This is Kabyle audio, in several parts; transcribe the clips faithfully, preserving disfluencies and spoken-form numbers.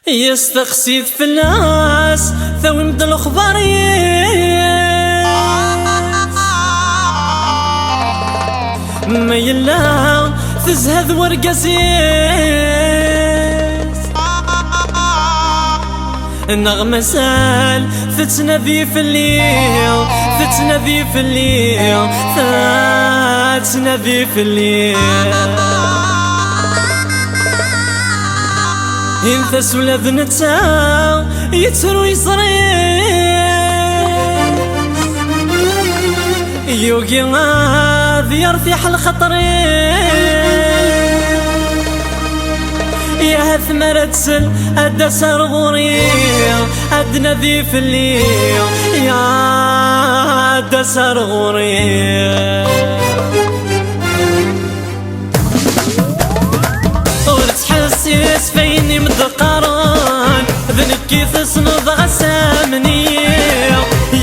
Yesteqsi-t fell-as, tawim-d lexbar-is. Ma yella tezha d wergaz-is, neɣ mazal tettnadi fell-i, tettnadi fell-i, tettnadi fell-i. Intas ula d netta yettru yeẓri, yugi ad yertiḥ lxaṭer-iw. Ahat mi ara d-tsel, ad d-tas ar ɣur-i, ad d-tnadi fell-i, ya, ad d-tas ar ɣur-i. Ur ttḥessis f ayen i m-d-qqaren, d nekk i tessneḍ, ɣas amen-iyi.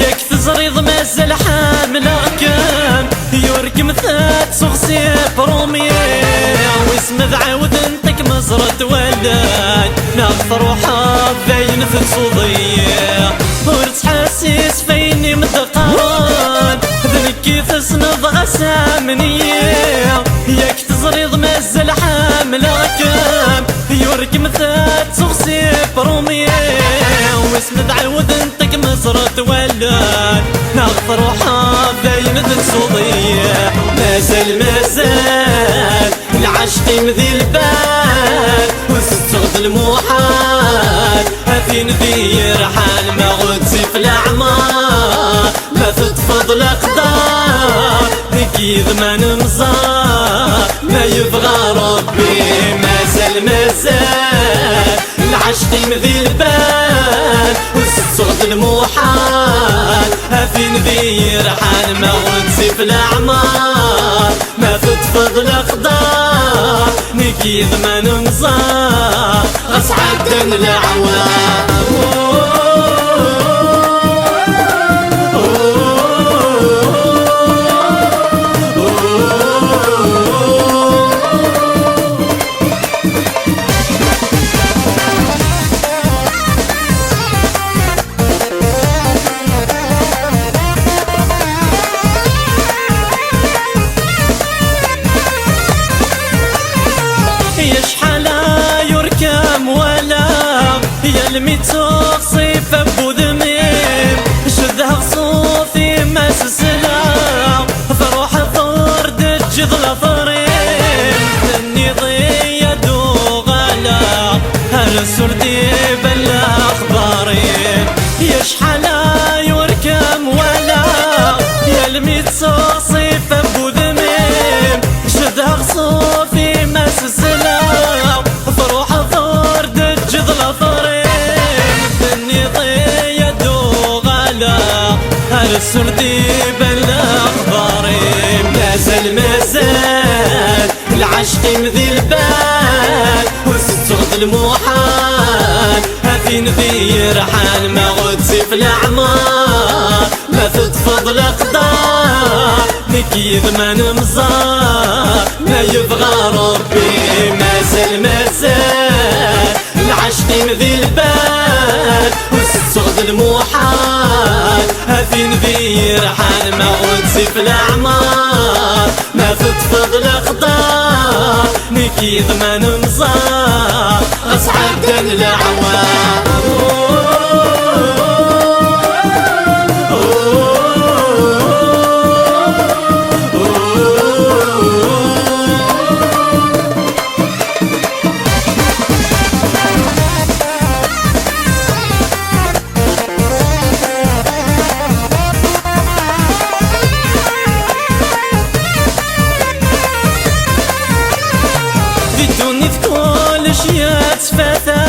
Yak teẓriḍ mazal ḥemmleɣ-kem, yurkem-tt ad tsuɣ si premier. Wis ma d ɛawdent ad kem-ẓrent wallen, neɣ truḥeḍ dayen tettuḍ-iyi. Ur ttḥessis f ayen i m-d-qqaren, d nekk i tessneḍ, ɣas amen-iyi. Yak teẓriḍ mazal ḥemmleɣ-kem, yurkem-tt ad tsuɣ si premier. Wis ma d ɛawdent ad kem-ẓrent wallen, neɣ truḥeḍ dayen tettuḍ-iyi. Mazal, mazal lɛecq-im di lbal, ur tetteɣ d lmuḥal. A tin d yirḥan, ma ɣezzif leɛmer, ma teṭṭfeḍ leqder, deg yid ma nemẓer, ma yebɣa Rebbi. Mazal, mazal lɛecq-im di lbal, ur tetteɣ d lmuḥal. A tin d yirḥan, ma ɣezzif leɛmer, ma teṭṭfeḍ leqder, nekk yid ma nemẓer, ɣas ɛeddan leɛwam. Acḥal ay ur kem-walaɣ, yal mi ttuɣ ṣṣifa n wudem-im, cedhaɣ ṣṣut-im ma s-sleɣ, truḥeḍ ur d-teǧǧiḍ later-im, tenniḍ-iyi ad uɣaleɣ, ar s-ur d-iban lexbar-im. Acḥal ay ur kem-walaɣ, yal mi ttuɣ ṣṣifa n wudem-im, cedhaɣ ṣṣut-im ma s-sleɣ, truḥeḍ ur d-teǧǧiḍ later-im, tenniḍ-iyi ad uɣaleɣ, ar s-ur d-iban lexbar-im. Mazal, mazal lɛecq-im di lbal, ur tetteɣ d lmuḥal. A tin d yirḥan, ma ɣezzif leɛmer, ma teṭṭfeḍ leqder, nekk yid ma nemẓer, ma yebɣa Rebbi. Mazal, mazal lɛecq-im di lbal, ur tetteɣ d lmuḥal. A tin d yirḥan, ma ɣezzif leɛmer, ma teṭṭfeḍ leqder, nekk yid ma nemẓer, ɣas ɛeddan leɛwam. Di ddunit kullec yettfata,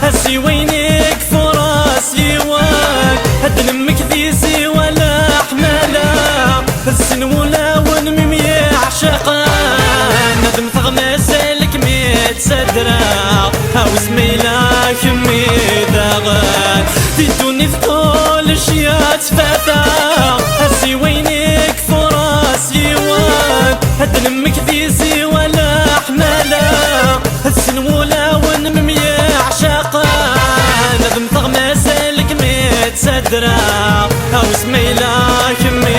asiwin i ifuṛes yiwen, ad d-nemmekti si wala ḥmala, d sin wulawen mi myeɛcaqen, ad mmteɣ mazal kem-id ttadreɣ, a wis ma yella kemmi daɣen. Di ddunit kullec yettfata, asiwin i ifuṛes yiwen, ad d-nemmekti si wala ḥmala, d sin wulawen mi myeɛcaqen, Tra, awes ma yella kemmi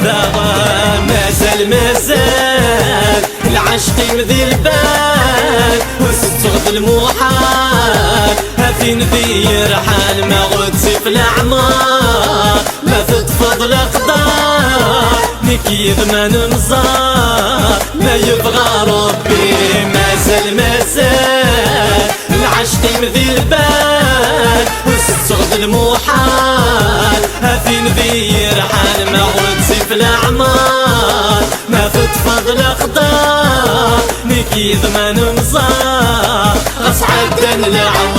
daɣen. Mazal, mazal, lɛecq-im di lbal, ur tettuɣ d lmuḥal. A tin di yerḥan, ma ɣezzif leɛmer, ma teṭṭfeḍ leqder, nekk yid-m ad nemẓer, ma yebɣa Rebbi. Mazal, mazal, lɛecq-im di lbal, ur tettuɣ d lmuḥal. A tin di yerḥan, ma ɣezzif leɛmer, ma teṭṭfeḍ leqder, nekk yid-m ad nemẓer, ɣas ɛeddan leɛwam.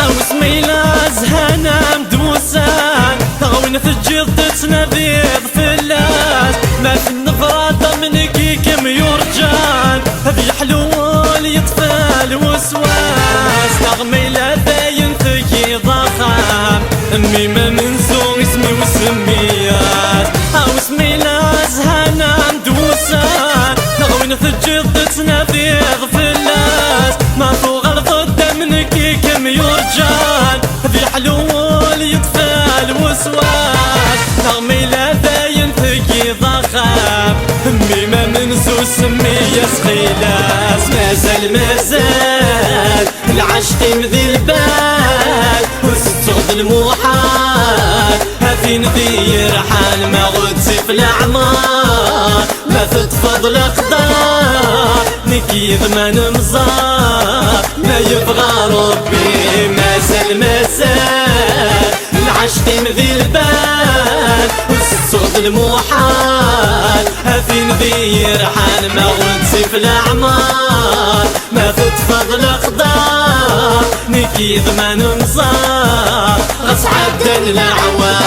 Awes ma yella zhan-am d wussan, taɣwin teǧǧiḍ tettnadiḍ fell-as. Ma tennefraḍ am nekk i kem-yurǧan, ad yeḥlu wul yeṭfel weswas. Neɣ ma yella dayen tegiḍ axxam, mmi-m amenzu isem-iw semmi-as. Awes ma yella zhan-am d wussan, neɣ win teǧǧiḍ tettnadiḍ fell-as. Ma tuɣaleḍ-d am nekk i kem-yurǧan, ad yeḥlu wul yeṭfel weswas. Neɣ ma yella dayen tegiḍ axxam, mmi-m amenzu semmi-as xilas. Mazal, mazal, lɛecq-im di lbal, ur tettuɣ d lmuḥal. A tin di yerḥan, ma ɣezzif leɛmer, ma teṭṭfeḍ leqder, nekk yid-m ad nemẓer, ma yebɣa Rebbi. Mazal, mazal, lɛecq-im di lbal, ur tettuɣ d lmuḥal. A tin di yerḥan, ma ɣezzif leɛmer, ma teṭṭfeḍ leqder, nekk yid-m ad nemẓer, ɣas ɛeddan leɛwam.